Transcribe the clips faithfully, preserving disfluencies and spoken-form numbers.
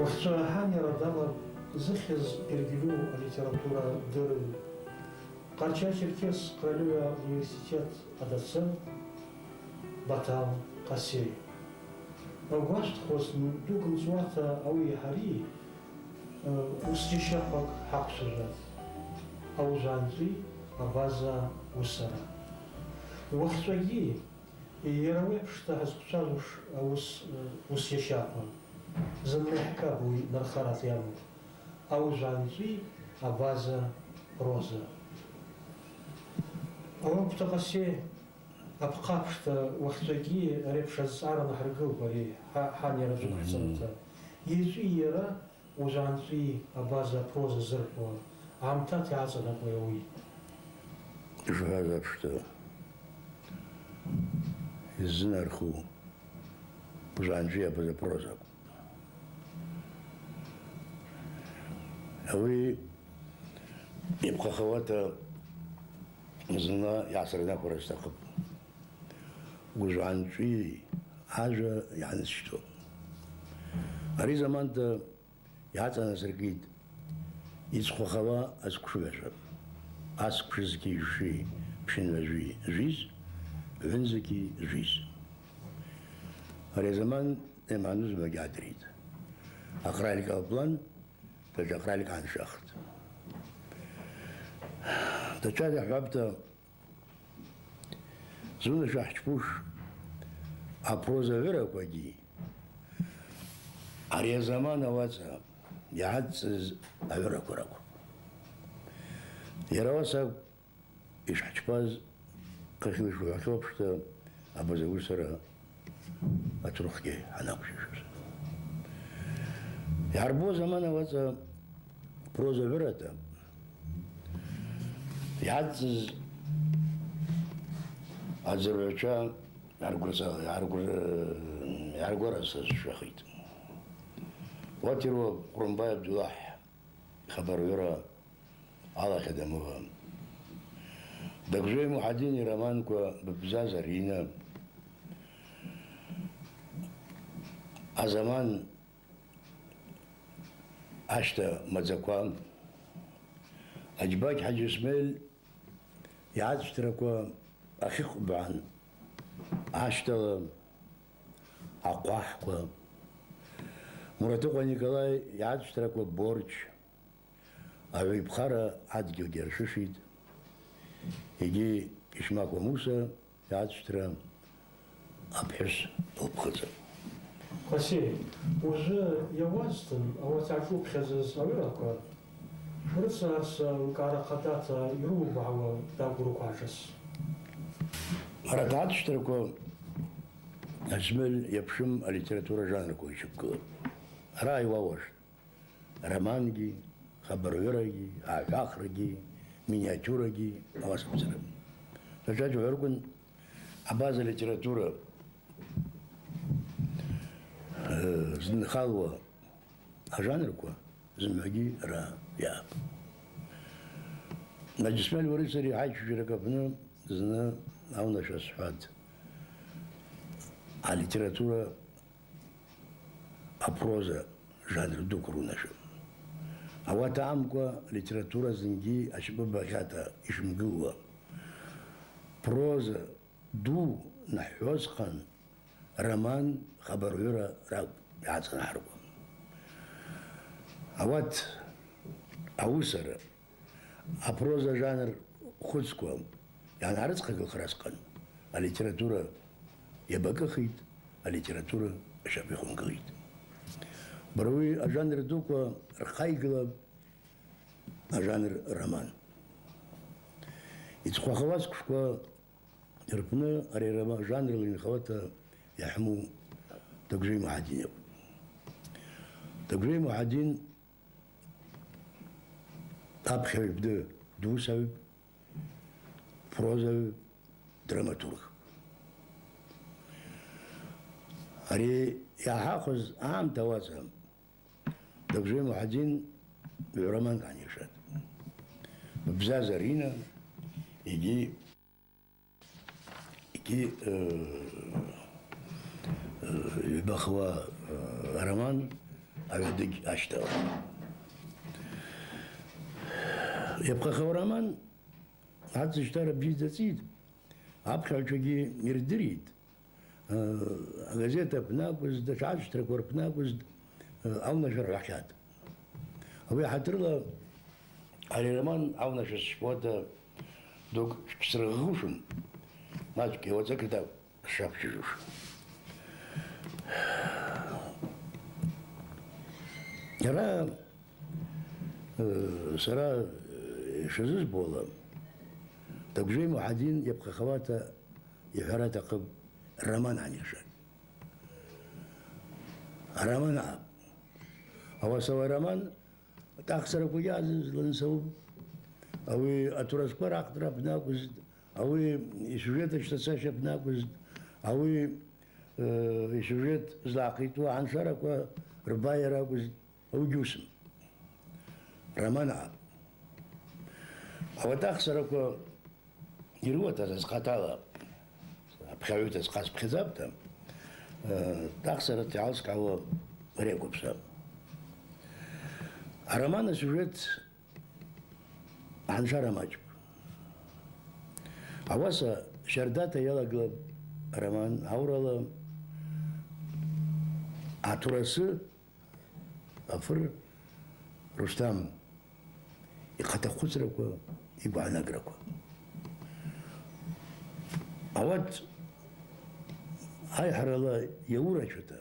Уахьчӏва ахӏанайара далагатӏ зыхьыз йыргьльу алитература дырыгӏв, Къарча-Черкес къвльыгӏва университет адоцент Батал Къасей. Гвашт хвыцын дугвымцӏуата ауи йхӏари, э, уыс йащаквакӏ хӏаквчважватӏ, ауыгӏванчӏви абаза уысара. Уахьчӏвагьи йара ауи апшта хӏазквчважвуш ауыс, э, уыс йащаква. Зынла йхӏкапӏ ауи нырхарата йаму. Ауыгӏванчӏви абаза проза. Ауи апшта Къасей апхъа апшта уахьчӏвагьи ари апш азцӏара анахӏыргылква ари хӏа-, хӏанайара джвыквцӏанта. Йачӏвыйа йара уыгӏванчӏви абаза проза зырхӏвуа, гӏамтата йгӏацӏанакъвайа ауи? Йшихӏваз апшта, йыззынарху уыгӏванчӏви абаза прозакӏ. Ауи йапхъахауата зынла йгӏасырнахура стахъыпӏ. Уыгӏванчӏви ажва йгӏанызщту. Ари заманта йгӏацӏанасыркӏитӏ йцхъвахауа азквшыгӏваша. Асквшызки жвшви, пщынгӏважви жвиз, гӏвынзики жвиз. Ари азаман йамгӏану зымгӏвагьи гӏадыритӏ. Акъраль кӏалплан, тачӏв акъраль гӏаншахтӏ. Тачӏвата хӏвапӏта, зунашва хӏчпуш апроза гӏвыраквагьи ари азаман ауацӏа йгӏацӏцӏыз агӏвыраква ракӏвпӏ. Йара ауаса йшхӏчпаз хъахьла йшгӏвахьу апшта, абаза уысара атурыхгьи хӏанаквшваз. Йгӏарбу замана уацӏа проза гӏвырата йгӏацӏцӏыз адзыргӏвачва йгӏаргварцала, йгӏаргвар-, йгӏаргварацла сшахитӏ. Уатиру Къурумбай Абдуллахӏ йхабар гӏвыра Алахь адамыгъа. Дагвжвай Мухӏадин йроманква Бабза Зарина, Азаман ащта мадзаква, Аджьбакь Хӏаджи Исмель йгӏацӏцӏраква Ахьыкъвбан, Ащтала, Ахъвахӏква, Муратыкъва Николай йгӏацӏцӏраква Борч, Агӏвайпхара адгьылгьи ршвышвитӏ, йгьи Кьисмаква Муса йгӏацӏцӏра Апхӏвыс лпхыцӏа. Къасей, ужвы йауазтын ауат йгӏашӏупхьадзаз агӏвыраква, рыцӏа арса лкӏара хъатата йрыугвгӏауа тӏакӏв урыквгӏашаз. Арат агӏацӏцӏраква Асмель йапшым алитература жанрква йчвыквгылапӏ. Араъа йуауаштӏ. Романгьи, хабар гӏвырагьи, агӏвахрагьи, миниатюрагьи ауасамцара. Тачӏвата гӏвыраквын абаза литература, э, зынхалуа ажанрква зымгӏвагьи ара йаъапӏ. Наджисмель уари сари хӏайчважваракӏ апны зны аунашва схӏватӏ. Алитература апроза жанр дукӏ рунашыпӏ. Ауат аъамкӏва литература зынгьи ащапӏы багъьата йшымгылуа. Проза ду нахӏвуазхъан роман, хабар гӏвыра ракӏвпӏ йгӏацӏанахӏаркӏва. Ауат ауысара Апроза жанр хвыцква йангӏарыдзхъагылхра азхъан алитература йабакӏыхитӏ, алитература ащапӏ йхвынгылитӏ. Бара ауи ажанр дуква рхъайгылапӏ ажанр роман. Йцхъвахауа сквшква рпны ари арома-, жанрла йынхауата йахӏму Тагвжвай Мухӏадин йакӏвпӏ. Тагвжвай Мухӏадин апхьагӏвипӏ, дуысагӏвипӏ, прозагӏвипӏ, драматургпӏ. Ари йгӏахъвыз агӏамта уацӏа Тагвжвай Мухӏадин гӏвра романкӏ гӏанйыршатӏ. Бза Зарина йгьи Йгьи, э, э, йбахуа, э, роман агӏвадыгь ащтала. Йапхъахауа роман ацӏыжьтара бзидздзацӏитӏ, апхьагӏвчвагьи йырдыритӏ, агазет апны акӏвызтӏ, датша ачважвараква рпны акӏвызтӏ, аунашвара гӏвахъйатӏ. Ауи ахӏатырла ари ароман аунашва сщпауата дукӏ шсыргъгъушым, мачӏкӏ йауацӏа кытакӏ сшаквчважвуш. Йара, э, сара, э, йшазызбауала, Тагвжвай Мухӏадин йапхъахауата йхӏвара атахъыпӏ, роман гьанайхьшаз. Роман акӏвпӏ. Ауаса ауи ароман атӏахсараква йазызлан сауп. Ауи атурасква рахътра апны акӏвызтӏ, ауи йсюжет ащтацаща апны акӏвызтӏ, ауи, э, йсюжет злагӏахъитӏуа гӏаншараква рбайара акӏвызтӏ, ауи гьуысым. Роман акӏвпӏ. Ауи атӏахсараква йрыуата сасхъатала, апхьагӏвыта схъа спхьадзапӏта, э, атӏахсарата йгӏалскӏгӏауа ракӏвпӏ са. Ароман асюжет гьаншара мачӏпӏ. Ауаса щардата йалагылапӏ ароман, гьаурала атурасы афыр Рустам йхъатахъвыцраква, йгвнаграква. Ауат айхӏарала йаурачвата,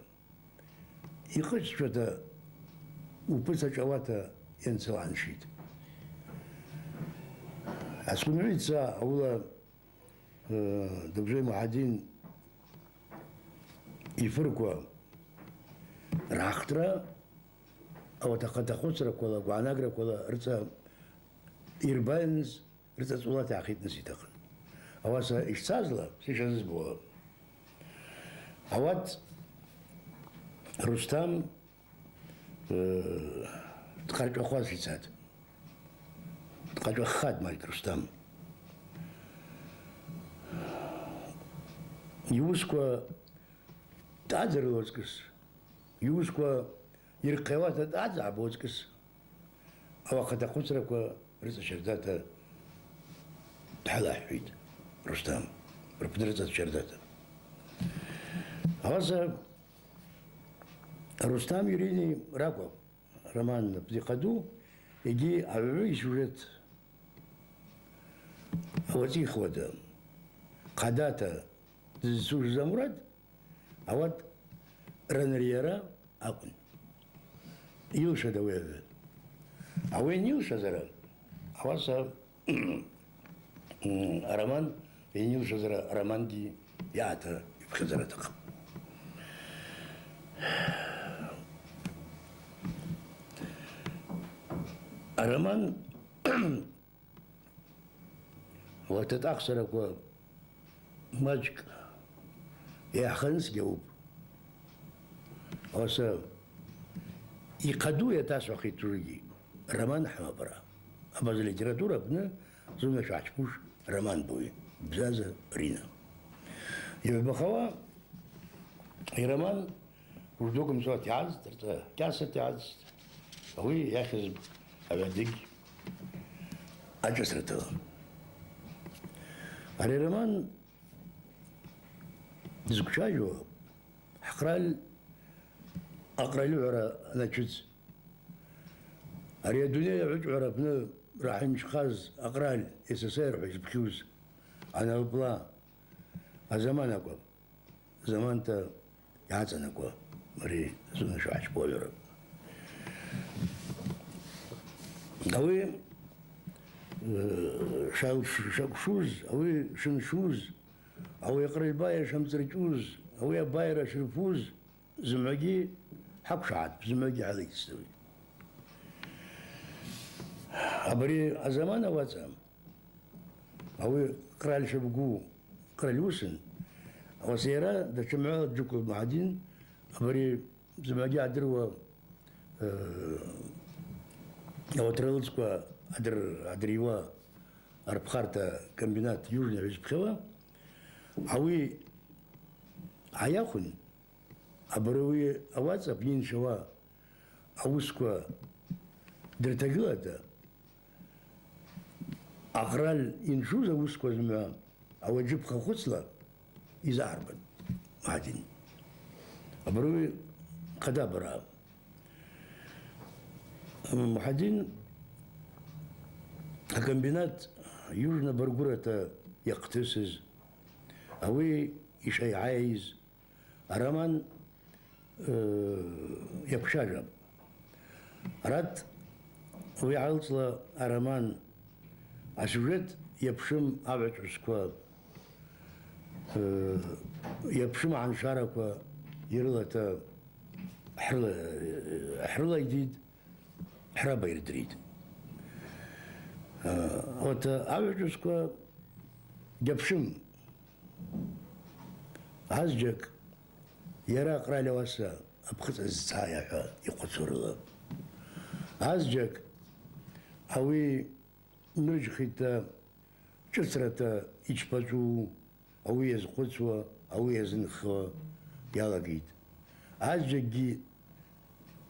йкъыччвата, упыца чӏвауата йанцауа гьаншитӏ. Ацгвынгӏвы йца ауыла Э, Дубжай Мухӏадин йфырква рахътра, ауат ахъатахъвыцраквала, гвнаграквала рыцӏа йырбайыныз, рыцӏа цӏолата йгӏахъитныс йтахъын. Ауаса йшцазла, са йшазызбауала, ауат Рустам Э, дкъарчӏвахуаз йцатӏ. Дкъарчӏваххатӏ Мальк Рустам. Йуысква дъадзарылуа ацкӏыс, йуысква йырхъайуата дъадзгӏабуа ацкӏыс, ауи ахъатахъвыцраква рыцӏа щардата дгьалахӏхӏвитӏ Рустам, рпны рыцӏа щардата. Ауаса Рустам Ирини ракӏвпӏ роман апны йхъаду, йгьи агӏвгӏвы йсюжет ауацӏихуата, хъадата дызцуш Замурат, ауат рынарыгӏвара акӏвын. Йылшатӏ ауи агӏвгӏвы. Ауи йанйылшазара, ауаса М, ароман йанйылшазара аромангьи йаъата йпхьадзара атахъыпӏ. Ароман уататӏ ахсараква мачӏкӏ йгӏахъаныс гьаупӏ. Ауаса йхъаду йатасхӏвахитӏ ужвыгьи, роман хӏамапӏ ара. Абаза литература апны зунашва гьачпуш роман буи, Бзаза Рина. Йгӏвбахауа йроман Ужвдукумцуата йгӏазт, рцӏа Кьасата йгӏазт, ауи йахьыз агӏвадыгь ашӏасратала. Ари ароман дызквчважвауа хӏкъраль акъральыгӏвара аначвыдз. Ари адуней агӏвычӏвгӏвара апны рахӏымчхъаз акъраль, С С С Р хӏва йызпхьуз, аналпла азаман акӏвпӏ. Заманта йгӏацӏанакӏуа, ари зунашва гьачпуш йара. Ауи, э, шал-, шакӏвшуз, ауи шыншуз, ауи акъральбайа шамцӏырчӏвуз, ауи абайара шырфуз, зымгӏвагьи гьаквшагӏатпӏ, зымгӏвагьи гьалайдзтӏ ауи. Абари азаман ауацӏа, ауи къраль шабгу, къраль уысын, ауаса йара датша мгӏвала Джукул Мухӏадин, абари зымгӏвагьи гьадыруа, э, ауат рылцӏква адыр-, адыруа арпхарта комбинат Южный хӏва йызпхьауа, ауи гьайахвын, абари ауи ауацӏа апны йыншауа, ауысква дыртагылата, акъраль йынчуз ауысква зымгӏва ауаджыпха хвыцла йзыгӏарбан Мухӏадин. Абаруи хъадабара. Мухӏадин акомбинат Южно Баргурата йахътысыз, ауи йшайгӏайайыз, ароман, э, йаквчважвапӏ. Арат ауи гӏалцӏла ароман асюжет йапшым агӏвычӏвгӏвысква, э, йапшым агӏаншараква йрылата хӏрыла-, хӏрылайдид, хӏраба йырдритӏ. Э, ауат агӏвычӏвгӏвысква гьапшым. Азджьакӏ йара акъраль ауаса апхыцӏа зцгӏайа хӏва йхъвыцуа рыла. Азджьакӏ ауи нырджьхитӏта, шӏыцрата йчпачӏву, ауи йазхъвыцуа, ауи йазынхауа йалагитӏ. Азджьакӏгьи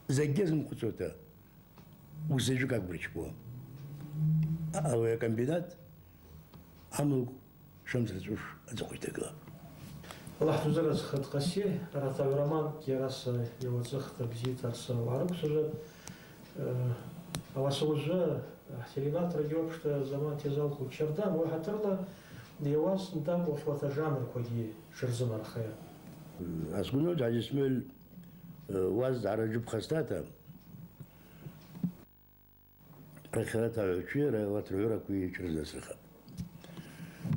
закӏгьи азымхъвыцуата, уыс заджвыкӏ акӏвпӏ йчпауа. Ауи акомбинат амлыкв Шамсрацӏуш ацӏыхъва йтагылапӏ. Аллахӏ дузыразхъа, Къаси, арат агӏвра романкӏгьи араса йауацӏыхта, бзита арса угӏарыквсажватӏ. Э, ауаса ужвы, э, хӏтеринатра гьуапшта заман тезалху чардан, уахӏатырла йауаз дакӏвылхуата жанрквагьи швырзыманхайа. Асгунуд Гьажисмель, э, уаз дгӏараджвы пхастата, Рахьарат агӏвычви райалат ргӏвыракви чрыздасырхатӏ.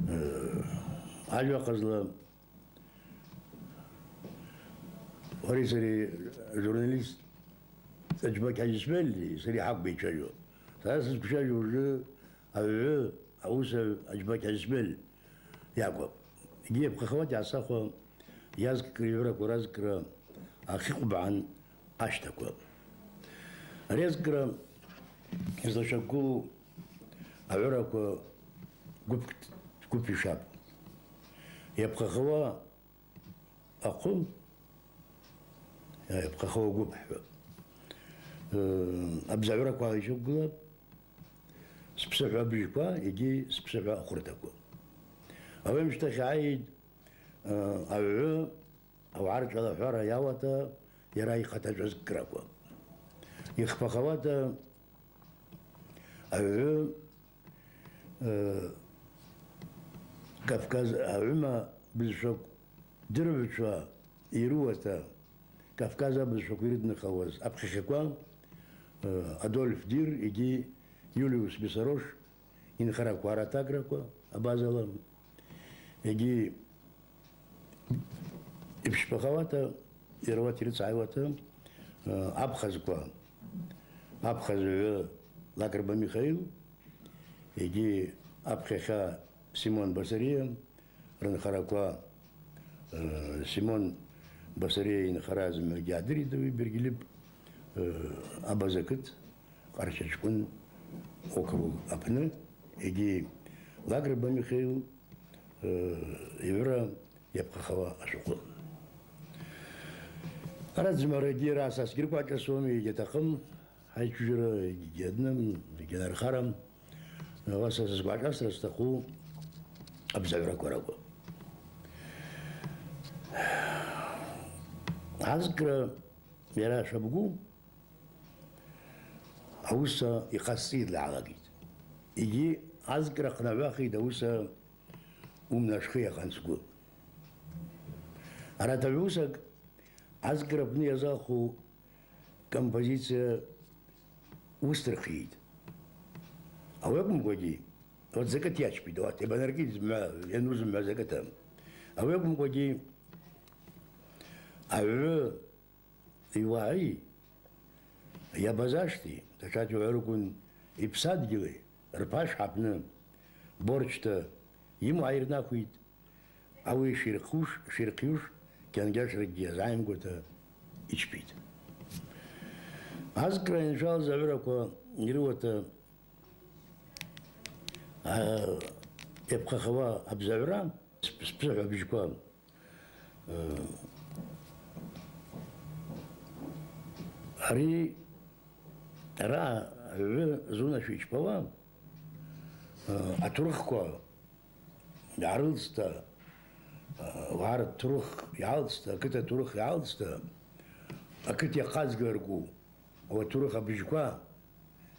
Э, ажва хъазла, уари сари, журналист Аджьбакь Гьажисмель сари хӏакӏвпӏ йчважву. Сара сызквчважву ужвы агӏвгӏвы, ауысагӏв Аджьбакь Гьажисмель йакӏвпӏ. Йгьи йапхъахауата йгӏасахвуа йазкӏкӏра, йгӏвыраква разкӏкӏра ахъикъвбагӏан ащтаква. Ари азкӏкӏра йызлачвагвылу агӏвыраква гвып, гвып йшапӏ. Йапхъахауа ахъвы, йапхъахауа гвып хӏва. Э, абзагӏвыраква йчвагвылапӏ, Спсыхӏва абыжьква йгьи Спсыхӏва ахвыртаква. Ауи амщтахь йгӏайитӏ, э, агӏвгӏвы, ауагӏа рчӏвалахӏвара йауата йара йхъатачӏваз кӏраква. Йхпахауата агӏвгӏвы, э, Кавказ агӏвыма бызшвакӏ дыргӏвчва йрыуата, Кавказ абызшваква йрыднахауаз апхьахьаква, э, Адольф Дир йгьи Юлиус Бессарош йынхараква, аратаграква абазала, йгьи йпщбахауата, йара ауат йрыцхӏайуата, э, абхазква, абхаз гӏвгӏвы Лакрба Михаил йгьи апхьахьа Симон Басария, рынхараква, э, Симон Басария йынхара зымгӏвагьи йгьадыритӏ, ауи бергьльыпӏ, э, Абаза кыт, Къарча-Чкӏвын округ апны, йгьи Лакрба Михаил, э, йгӏвыра йапхъахауа ашвокъвы. Арат зымгӏвагьи раса сгьырквгӏа шӏасуам, йгьатахъым. Хӏайчважвара йгьаднам, йгьанархарам. Ауаса сызквгӏашра стахъу абзагӏвраква ракӏвпӏ. Азкӏра йара шабгу ауыса йхъасцӏийдла йгӏалагитӏ. Йгьи азкӏра хънагӏвахитӏ ауыса Умнашхи ахъан сгвы. Арат агӏвусакӏ азкӏра апны йазалху композиция уыстыр хъийитӏ. Ауи акӏвымкӏвагьи, ауат закӏыт йачпитӏ, ауат йабанаркӏитӏ зымгӏва, йану зымгӏва закӏыта. Ауи акӏвымкӏвагьи, агӏвгӏвы йуагӏи йабазашти, ташати угӏварыквын йпсадгьыли рпашхӏа апны борчта йымгӏва йырнахвитӏ. Ауи шйырхъуш, шйырхъйуш кьангьашракӏгьи азгӏайымгуата йчпитӏ. Азкӏра йанчӏвалыз агӏвыраква йрыуата, а, йапхъахауа абзагӏвра, сп-, спсыхӏва быжьква, э, ари Араъа гӏвгӏвы зунашва йчпауа, э, атурыхква йгӏарылцӏта, э, уагӏа ртурых йгӏалцӏта, акыт атурых йгӏалцӏта, акыт йахъазгылыркву, ауи атурых абыжьква,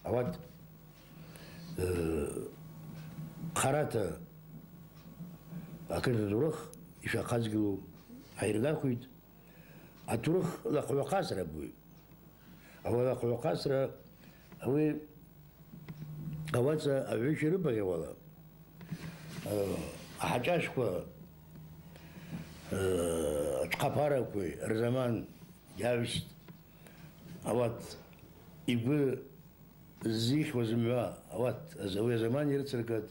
ауат, э, хъарата акыт атурых йшахъазгылу гӏайырнахуйтӏ. Атурых лахъвгӏвахъасра абуй. Ауи алахъвгӏвахъасра, ауи ауаса агӏвгӏвыча йрыбагъьауала, э, ахӏачӏашква, э, ачвхъапаракви рзаман йагӏвстӏ. Ауат йгвы ззихьуа зымгӏва, ауат ауи азаман йрыцыргатӏ.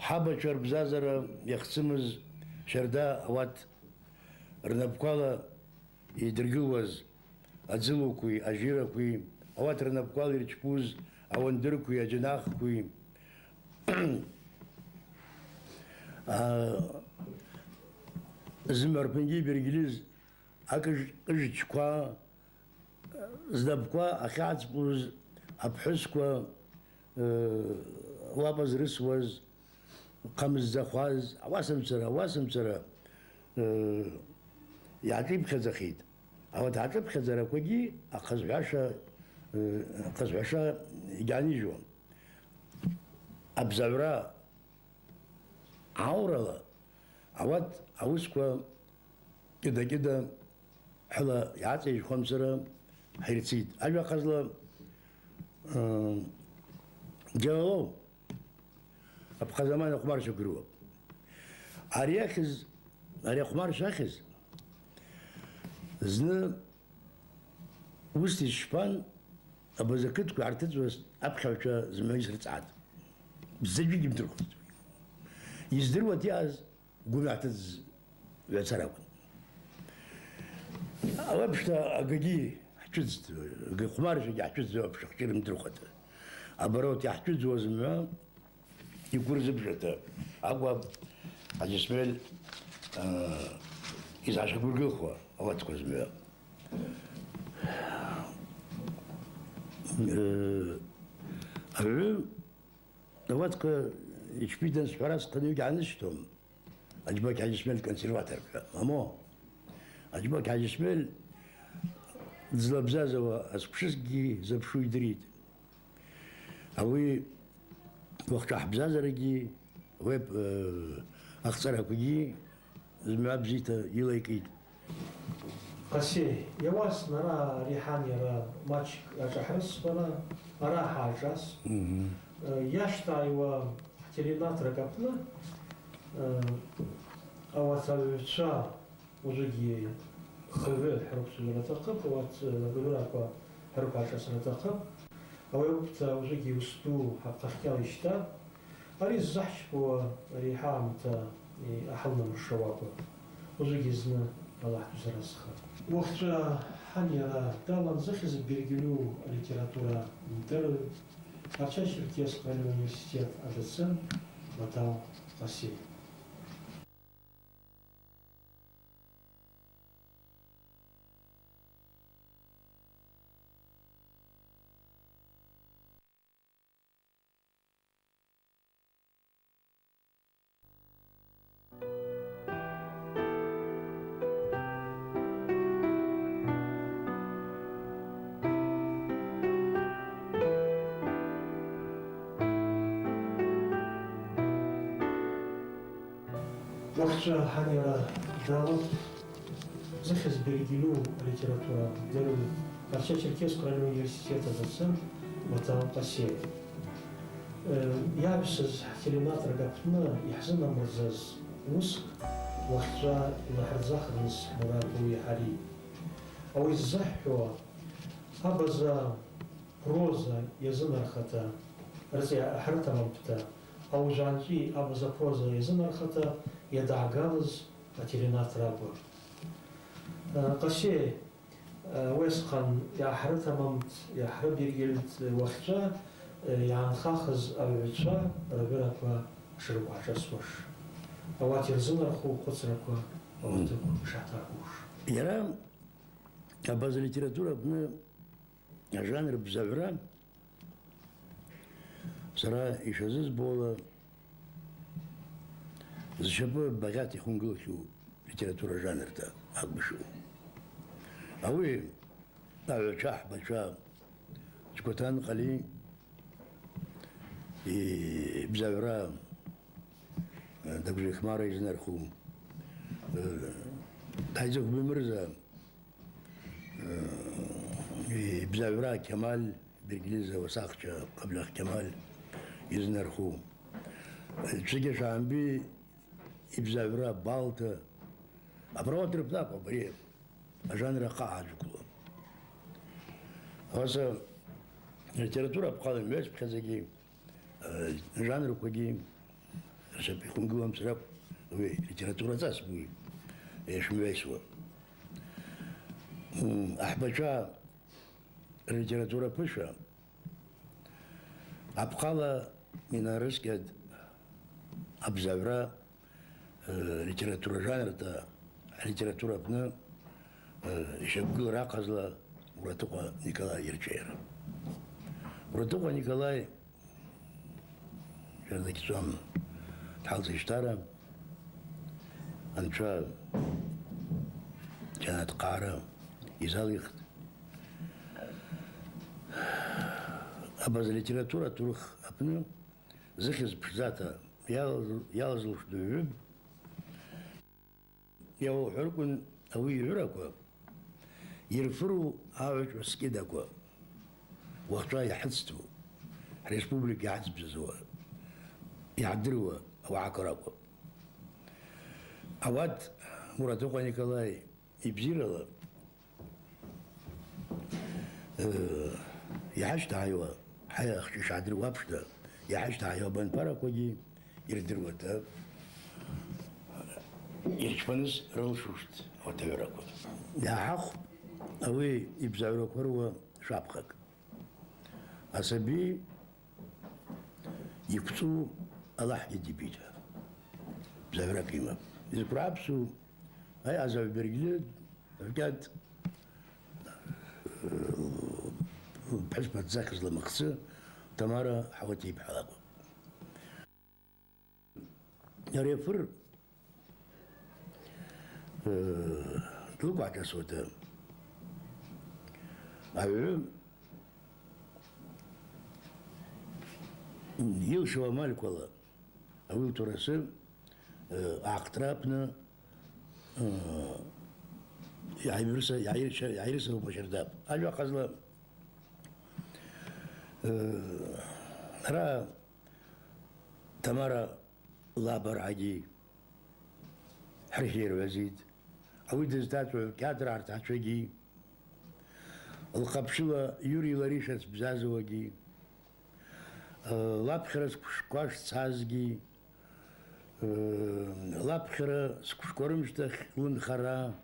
Хӏабачва рбзазара йахцымыз щарда ауат рнапӏквала йдыргылуаз адзылукви, ажьиракви, ауат рнапӏквала йырчпуз ауандыркви, аджанахкви, а, зымгӏва рпынгьи йбергьльыз акъыж-, къыжчква, знапӏква ахьацӏпуз апхӏвысква, э, лапӏа зрысуаз, хъамыздзахуаз, ауасамцара, ауасамцара, э, йгӏашӏыпхьадзахитӏ. Ауат агӏашӏыпхьадзараквагьи ахъазгӏваша, э, ахъазгӏваша йгьгӏанижьуам. Абзагӏвра гӏаурала ауат ауысква кӏыда-кӏыда хӏыла йгӏацӏайыжьхуамцара хӏирцитӏ. Ажва ахъазла, э, Джалалов Абхъазаман ахъвмаршва гыруапӏ. Ари ахьыз, ари ахъвмаршва ахьыз, зны уыста йсчпан, абаза кытква йгӏартыцӏуаз апхьагӏвчва зымгӏва йсрыцӏгӏатӏ. Бзаджвыкӏ йымдырхуазтӏ. Йыздыруата йаъаз гвым йгӏатыцӏыз гӏвацара акӏвын. Ауи апшта агагьи хӏчвыдзтӏ, агагьи хъвмаршвагьи хӏчвыдзтӏ, ауи апшта хчира йымдырхуата. Оборот, йхӏчвыдзуаз зымгӏва йгвы рзыбжата акӏвпӏ Хӏаджи Смель, э, йызгӏашагвыргылхуа ауатква зымгӏва. Э, агӏвгӏвы Ауатква йчпитӏ ансхӏвара схъаныгьи гьгӏанысщтум, Аджьбакь Хӏаджи Смель консерватор хӏва. Мамо, Аджьбакь Хӏаджи Смель дызлабзазауа асквшызгьи запшу йдыритӏ. Ауи уахъчӏва хӏбзазарагьи, ауи, э, ахцӏараквагьи зымгӏва бзита йылайкӏитӏ. Къасей, йауасна араъа Рейхӏан йара мачӏкӏ йашӏахӏрысхуала, араъа хӏгӏашӏас. Мгм. Э, йащтагӏайуа хӏтеринатракӏ апны, э, ауат агӏвгӏвчва ужвыгьи хыгӏвы хӏрыквчважвара атахъыпӏ, ауат, э, агӏвгӏвыраква хӏырквгӏашӏасра атахъыпӏ. Ауи акӏвпӏта ужвыгьи уыст ду хӏахъахьтала йщтапӏ. Ари ззахӏчпауа Рейхӏа амта ахӏылнамыршауаква ужвыгьи зны Аллахӏ дузаразха. Уахъчӏва хӏан йара далан зыхьыз бергьльу алитература мдырыгӏв, Къарча-Черкесск районный университет адоцент Батал Къасей. Уахъчӏва хӏан йара далан зыхьыз бергьльу алитература мдырыгӏв, Къарча-Черкесск районный университет адоцент Батал Къасей. Э, йагӏвсыз хӏтеринатракӏ апны йхӏзынамырзаз уыскӏ уахъчӏва йнахӏырзахырныс мурад ауи йхӏваритӏ. Ауи ззыхӏвауа, абаза проза йазынархата, рыцӏа йаъахӏрытамамтта, аужвгьанчӏви абаза проза йазынархата йадагӏгалыз алитература акӏвпӏ. Э, Къасей, э, уасхъан йаъахӏрытамамтта, йаъахӏрыбергьльтӏ, уахъчӏва, э, йгӏанхахыз агӏвгӏвчва ргӏвыраква шрыквгӏашӏасуаш, ауат йырзынарху хъвыцраква ауатыкв шатаркӏвуш. Йара абаза литература апны Ажанр бзагӏвра, сара йшазызбауала, зщапӏы багъьата йхвынгылхьу литература жанрта акӏвбашву. Ауи агӏвачва, ахӏбачва Чкватан Къали йбзагӏвра, э, Дагвжи Хмара йзынарху, э, Тайзыгъ Бимырза, Э, йбзагӏвра Кьамаль, бергьлиза уасахча Къаблах Кьамаль йзынарху. Э, Чвагьаш Амби йбзагӏвра Балта. Абарауат рпны акӏвпӏ ари ажанр ахъа гьаджвыквлу. Ауаса литература апхъала ймгӏваспхьадзагьи, Э, жанрквагьи рсабихунгылуамцара акӏвпӏ, ауи литература цӏасбуи, э, шмгӏвайсуа. М, ахӏбачва рлитература пыша апхъала йнарыскӏьатӏ абзагӏвра Э, литература жанрта, литература апны, э, йщаквгылра ахъазла Муратыкъва Николай йырчӏвайара. Муратыкъва Николай щарда гьицӏуам дхӏалцӏищтара, анча джьанат хъара йзалихтӏ. Абаза литература турых апны зыхьыз пшдзата йал-, йалазлуш дугӏвыпӏ. Йауахӏвырквын, ауи йгӏвыраква йырфыру агӏвычӏвгӏа скидаква, уахъчӏва йхӏыцту, хӏреспублика йгӏацбзазуа, йгӏдыруа ауагӏаква ракӏвпӏ. Ауат Муратыкъва Николай йбзирала Э, йгьащтагьайуа, хӏай ахчӏвыш гӏадыру апшта, йгьащтагьайуа абанпараквагьи йырдыруата, йырчпаныз рылшуштӏ ауат агӏвраква. Йгьахъвпӏ ауи йбзагӏвраква рыуа шапхъакӏ. Асаби йквцӏу Алахӏгьи дибитӏ. Бзагӏвракӏ йымапӏ. Йызквргӏапсу, ай, Азав Бергьли, Ркьад, э, пхӏвыспа дыззахьызла махъсцӏы Тамара Хӏауатипхьа лакӏвпӏ. Ари афыр, э, длыквгӏашуата, агӏвгӏвы йылшауа амальквала, ауи лтурасы, э, ахътра апны, э, йгӏайрыса-, йгӏайрыса-, йгӏайрысалпа щардапӏ. Ажва ахъазла, э, ара Тамара лабаргьи хӏырхӏайыргӏвазитӏ. Ауи дызтачӏву кьадргӏартачвагьи, лхъапщыла Юрий Ларишац бзазауагьи, э, лапхьара сквшква шцазгьи, э, лапхьара сквшква рымщтахь лынхара,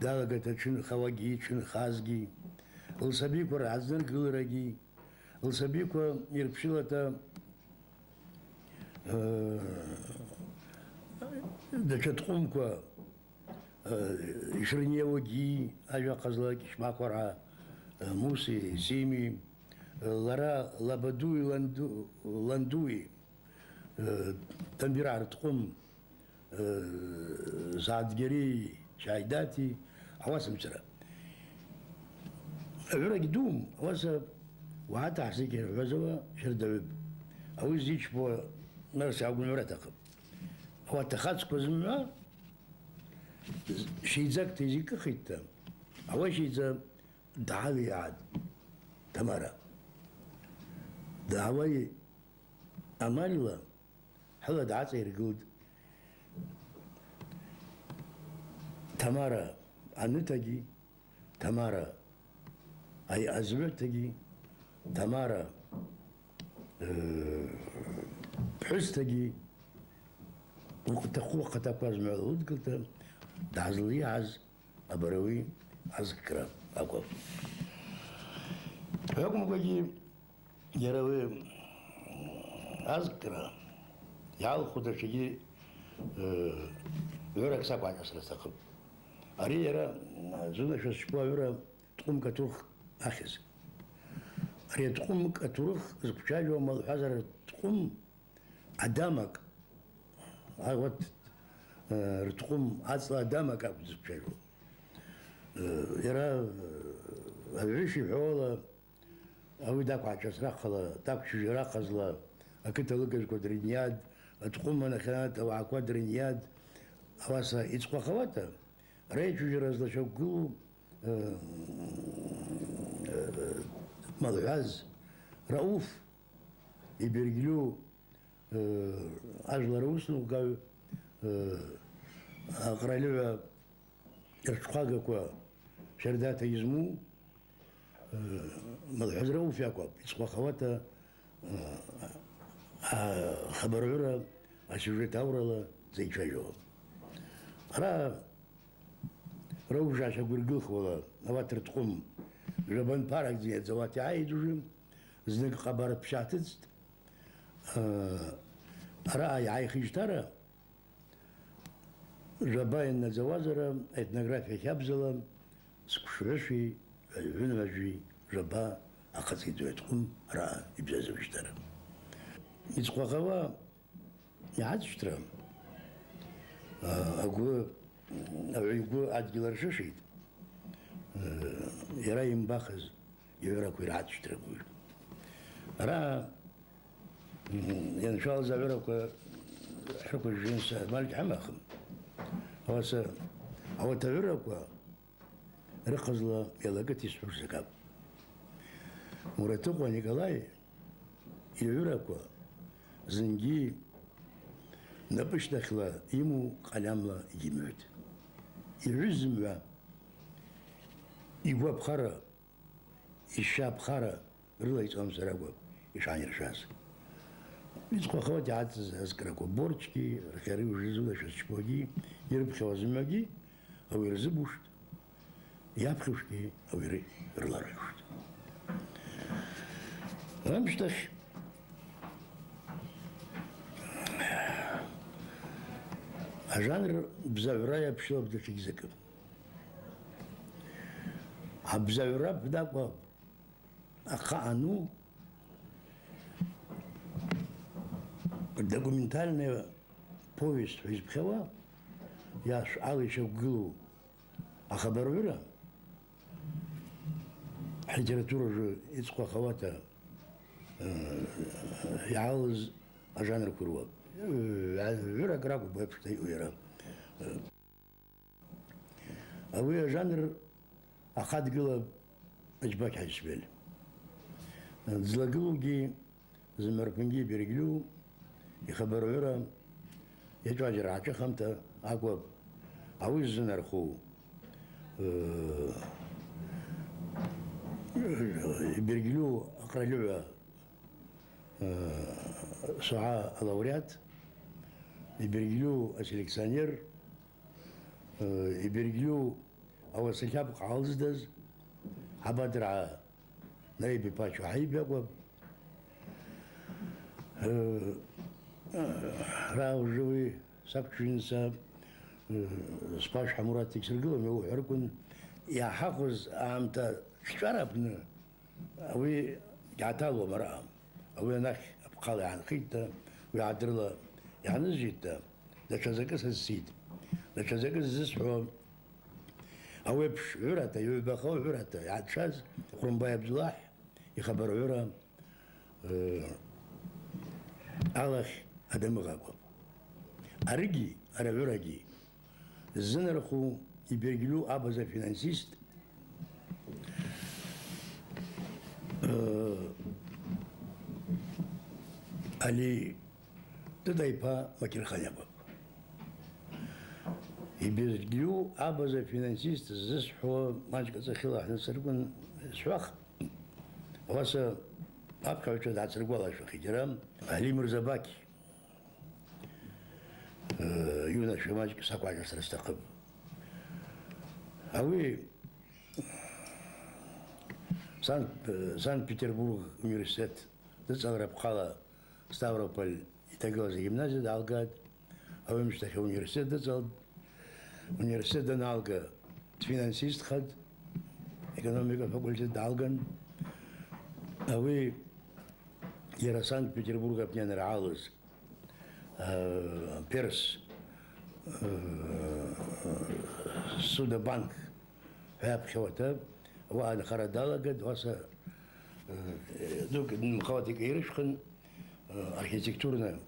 далагата тшынхауагьи тшынхазгьи, лсабиква ргӏазныргылрагьи, лсабиква йырпщылата, э, датша ткъвымква, э, йшырнийауагьи, ажва ахъазла Кьычмакъваргӏа, э, Муси, Сими, э, лара Лабадуи Ланду-, Ландуи, э, Тамбиргьар ткъвым, э, Сагьатгьари, Чайдати, ауасамцара. Агӏврагьи дум, ауаса уагӏа Тахӏсикь йыргӏвазауа щардагӏвыпӏ. Ауи зичпауа нарса агвынгӏвра атахъыпӏ. Ауат ахъацӏква зымгӏва щайдзакӏта йзикӏыхитӏта, ауи щайдза дгӏалайгӏатӏ Тамара. Дгӏауайа амалла хӏыла дгӏацӏайыргылтӏ Тамара анытагьи, Тамара айъазгӏвытагьи, Тамара, э, пхӏвыстагьи, ухъта-, ухъатаква зымгӏвала лыдгылта дгӏазлайыгӏаз абаруи азкӏкӏра акӏвпӏ. Хӏакӏвымкӏвагьи, йара ауи азкӏкӏра йгӏалху датшагьи, э, гӏвракӏ сакъвагӏасра атахъыпӏ. Ари йара, э, зунашва счпауа гӏвра ткъвым катурх ахьыз. Ари аткъвым атурых зквчважвауа малхӏвазара ткъвым адамакӏ, ауат, э, рткъвым ацӏла адамакӏ акӏвын зквчважвауа. Э, йара, э, агӏвыш йхӏвауала, ауи даквгӏачваз рахъала, даквчважвара ахъазла, акыт алыгажвква дрынйатӏ, аткъвым анахьанат ауагӏаква дрынйатӏ, ауаса йцӏыхъвахауата, райчважвара злащаквгылу, э, э, малхӏваз Рауф йбергьльу, э, ажвлара уыснугагӏв, э, акъральыгӏва ртшхъвагаква щардата йызму, э, малхӏваз Рауф йакӏвпӏ, йцӏыхъвахауата, э, ахабаргӏвыра асюжет аурала дзайчважвауа. Араъа Рауф йшгӏащаквгылхуала, ауат рткъвым жвабан паракдза йадзауата йгӏайитӏ ужвы, зныкӏ къаба рпща атыцӏтӏ. Э, араъа йгӏайхыжьтара, жваба йаннадзауазара этнография хабзала сквшгӏвышви гӏвынгӏважви жваба ахъацӏайдзу аткъвым араъа йбзазауыжьтара. Йцӏыхъвахауа йгӏацӏцӏтра, а, агвы, агӏвы йгвы адгьыл аршышитӏ, а, йара йымбахыз йгӏвыраква йыргӏацӏцӏтра агвы. Араъа, м, йаншалаз агӏвыраква хӏрыквыжьжьынса мальгьи гьамахым. Ауаса ауат агӏвыраква рыхъазла йалакӏыта йсхӏвуш закӏ акӏвпӏ. Муратыкъва Николай йгӏвыраква зынгьи напӏыщтахьла йыму къальамла йгьйымгӏвытӏ. Йгӏвыз зымгӏва йгвы апхара, йшвы апхара рыла йцӏамсара акӏвпӏ йшгӏаниршаз. Йцӏыхъвахауата йгӏацӏцӏаз азкӏраква Борчгьи, рахьари ужвы зыла швазчпауагьи, йрыпхьауа зымгӏвагьи ауи йырзыбуштӏ, йапхьуштгьи ауи ры-, рылархӏвуштӏ. Амщтахь ажанр бзагӏвра йапщылапӏ датшагьи закӏы. Абзагӏвра бнакъва ахъа ану, документальная повесть хӏва йызпхьауа, йа швъала йшаквгылу ахабаргӏвыра, хӏлитература ужвы йцӏыхъвахауата, э, йгӏалаз ажанрква рыуапӏ. Э, гӏвыракӏ ракӏвпӏ апшта йаъу йара. Э, Ауи ажанр ахъа дгылапӏ Аджьбакь Хӏаджсбель. Дзлагылугьи зымгӏварпынгьи йбергьльу йхабаргӏвыра йачважвара гӏачӏвахымта акӏвпӏ. Ауи ззынарху, э, йбергьльу акъральыгӏва, э, согӏа алауреат, йбергьльу аселекционер, Э, йбергьльу ауаса льапкъ гӏалыздаз Хӏабадыргӏа Наиб йпа Чухӏаиб йакӏвпӏ. Э, араъа ужвы саквчважванса, э, спаш Хӏамурат йгьсыргылуам, йауахвхӏварыквын, йгӏахӏахвыз агӏамта чкъвара апны Ауи гьаталуам араъа. Ауи анахь апхъала йгӏанхитӏта, уи гӏадрыла йгӏанызжьитӏта, датша закӏы сазцитӏ. Датша закӏы ззысхӏвуа, ауи апш гӏвырата, йгӏвбахауа гӏвырата йгӏатшаз Кърумбай Абдуллахӏ йхабаргӏвыра, э, алахь адамыгъаква. Арыгьи, арагӏвырагьи ззынарху йбергьльу абаза финансист, э, Али Тӏытӏа йпа Макирхан йакӏвпӏ. Йбергьльу абаза финансист ззысхӏвуа мачӏкӏ ацӏахьыла хӏнысырквын схӏвахтӏ. Ауаса апхьагӏвчва дгӏасыргвалашвахитӏ йара. Али Мырзабакь, э, юнашва мачӏкӏ сакважьасра стахъыпӏ. Ауи Сан-, э, Санкт-Петербург университет дыцӏалра апхъала Ставрополь йтагылаз агимназия дгӏалгатӏ. Ауи амщтахь ауниверситет дыцӏалтӏ. Университет даналга, дфинансистхатӏ, экономика факультет дгӏалган. Ауи йара Санкт-Петербург апны йаныргӏалыз, э, Перс, э, Судобанк хӏва йапхьауата, ауаъа анхара далагатӏ, ауаса, э, дук дынхауата йкӏайрышвхын, э, архитектурный,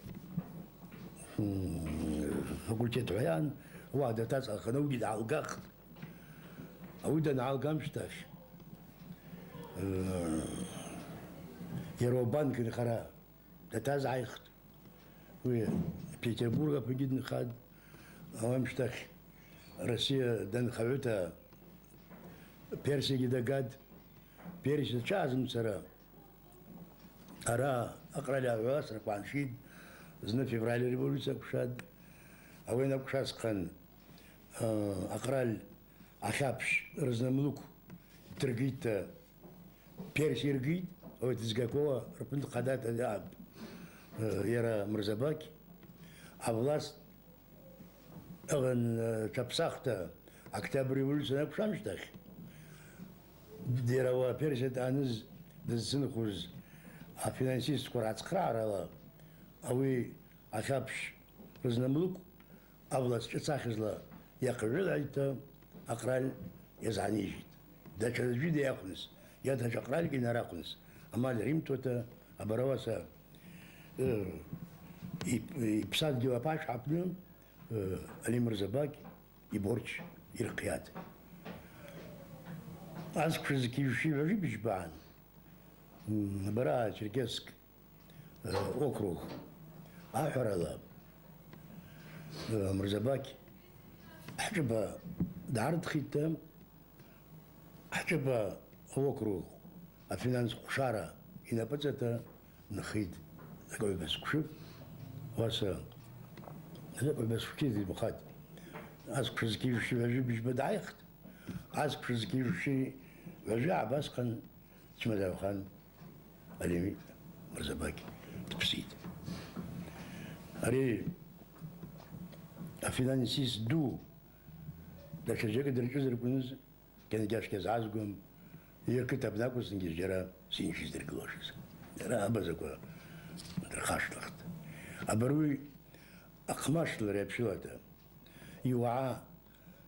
м, факультет хӏва йаъан, ауаъа датацӏахын, ауыгьи дгӏалгахтӏ. Ауи дангӏалга амщтахь, э, йара Банк йынхара датазгӏайхтӏ. Уи Петербург апынгьи дынхатӏ. Ауи амщтахь Россия данхагӏвыта Персиягьи дагатӏ. Персия дшаъазымцара, араъа акъраль агӏвуа сарква аншитӏ, зны февраль революция акӏвшатӏ. Ауи анакӏвшасхъан, э, акъраль ахьапщ рызнамлыкв дыргитӏта, Персия йыргитӏ, ауи Тыцгакова рпны дхъадата йаъапӏ, э, йара Мырзабакь, авласт агъан, э, тшапсахта, Октябрь революция анакӏвшамщтахь, дера ауи Персия дъаныз дызцынхуз афинансистква ргӏацхърагӏарала, ауи ахьапщ рызнамлыкв авласт шӏыцахьызла йахъгӏвылагӏитӏта, акъраль йазгӏанижьитӏ. Датша зджьыда йахъвныс, йа датша къралькӏ йнарахъвныс, амаль римтуата, абарауаса, э, йп-, йпсадгьыл апачха апны, э, Али Мырзабакь йборч йырхъйатӏ. Ацквшизкь йыжьщи гӏважи быжьбагӏан, м, абараъа Черкесск э, округ ахӏварала, э, Мырзабакь хӏшӏыпӏа дгӏарыдхитӏта, хӏшӏыпӏа округ афинанс хъвшара йнапӏыцӏата нхитӏ. Закӏ гӏвба сквшипӏ, ауаса закӏ гӏвба сквшитӏ йбхатӏ. Ацквшизкь йыжьщи гӏважи быжьба дгӏайхтӏ. Ацквшизкь йыжьщи гӏважи абасхъан Чмазаевхан Алим Мырзабакь дпситӏ. Ари афинансист ду, датша закӏы дырчӏвызарквныз кьангьашкӏ йазгӏазгуам, йыркыт абнакӏвызтынгьи зджьара синчиз дыргылашыз. Йара абазаква дырхъаштылхтӏ. Абаруи ахъмаштылра йапщылата, йуагӏа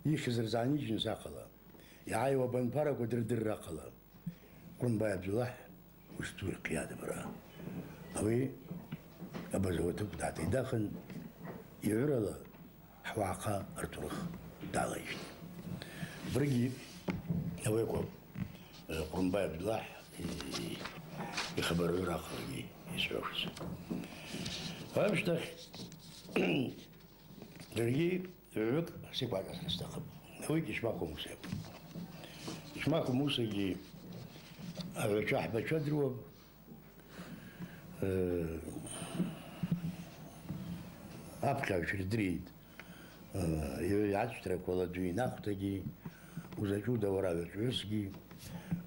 йыхьыз рзанижьныс ахъала, йгӏайуа абанпараква дырдырра ахъала, Кърумбай Абдуллахӏ устур хъйатӏ абараъа. Ауи абаза уатыкв дгӏатайдахын, йгӏвырала хӏуагӏахъа артурых далайжьтӏ. Абаригьи ауи акӏвпӏ, э, Кърумбай Абдуллахӏ и-, йхабаргӏвыра ахъалагьи йызхӏвушыз. Амщтахь Даргьи гӏвыкӏ сакӏвачӏвара сара стахъыпӏ. Ауи Кьисмахов Муса йакӏвпӏ. Кьисмахов Мусагьи агӏвачва хӏбачва дрыуапӏ. Э, апхьагӏвчва рдыритӏ. Э, йгӏацӏцӏраква ладу йнахвтагьи, узачӏвуда уара гӏвычӏвгӏвысгьи.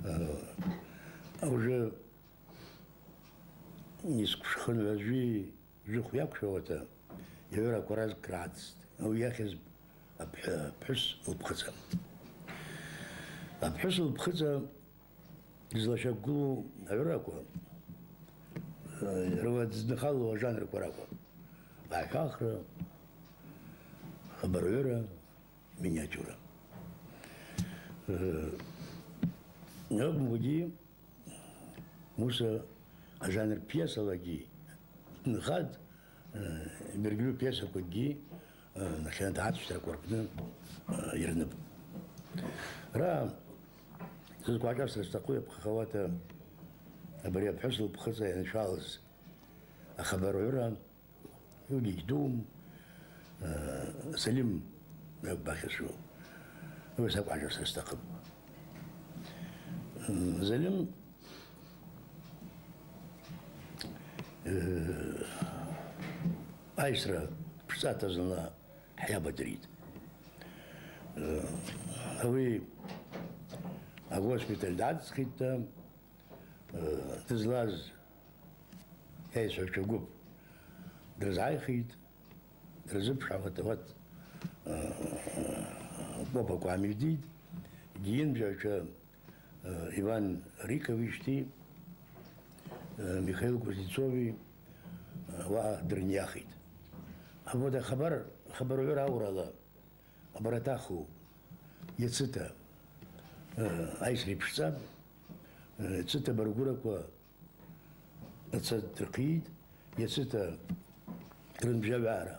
Э, уже йсквшхын гӏважви Жвыхв йаквшвауата, йгӏвыраква разкӏ ргӏацӏцӏтӏ. Ауи йахьыз апхӏ-, апхӏвыс лпхъыцӏа. Апхӏвыс лпхъыцӏа дызлащаквгылу агӏвыраква, э, рыла дыздынхалу ажанрква ракӏвпӏ: ахӏвахра, хабаргӏвыра, миниатюра. Э, абугьи Муса ажанр пьесалагьи дынхатӏ, э, бергьльу пьесаквагьи, э, нахьанат гӏацӏцӏраква рпны, э, йырнапӏ. Ара сызквачӏвасра стахъу йапхъахауата абари апхӏвыс лпхъыцӏа йанчӏвалыз ахабаргӏвыра, Юрий Гьдум, э, Залим, э, Бахьашвили. Ауи сакӏважьуш сара стахъыпӏ. М, Залим, э, айсра пшцӏата зынла хӏайабадыритӏ. Э, ауи агоспиталь дгӏадсхитӏта, э, дызлаз Йайсгӏвчва гвып дрызгӏайхитӏ, дрызпшгӏауата, ауат, э, Къопаква гӏамидитӏ, гьинжвагӏвчва, э, Иван Риковичти, э, Михаил Кузнецови, э, ауаъа дрынйахитӏ. Абуада хабар, хабар гӏвыра аурала, абаратаху, йацыта, э, айсра йпшцӏапӏ, э, йацыта баргвыраква ацатӏ рхъийитӏ, йацыта рынбжьагӏвара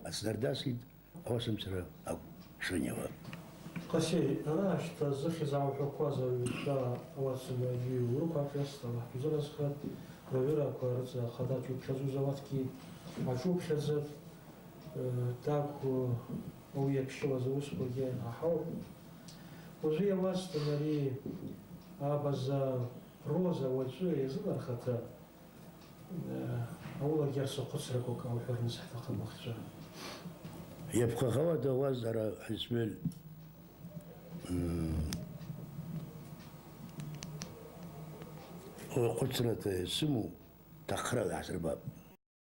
ацнардаситӏ, ауасамцара акӏвпӏ шрынйауа. Къасей, араъа щта зыхьыз гӏаухӏвакваз агӏвгӏвчва ауат зымгӏвагьи урыквгӏашаста, Аллахӏ гьузыразхатӏ, ргӏвыраква рыцӏа хъата тшупхьадзуз ауатгьи гӏатшупхьадзатӏ, э, тӏакӏв ауи йапщылаз ауысквагьи гӏахӏаухӏвтӏ. Ужвы йауазтын ари абаза проза уачӏвы йазынархата, Э, ауалагьи арса хъвыцраква кӏаухӏварныс хӏтахъыпӏ ахча. Йапхъахауа дауаз ара Хӏисмел, м, хъвыцрата йсыму тахърала гӏасырбапӏ.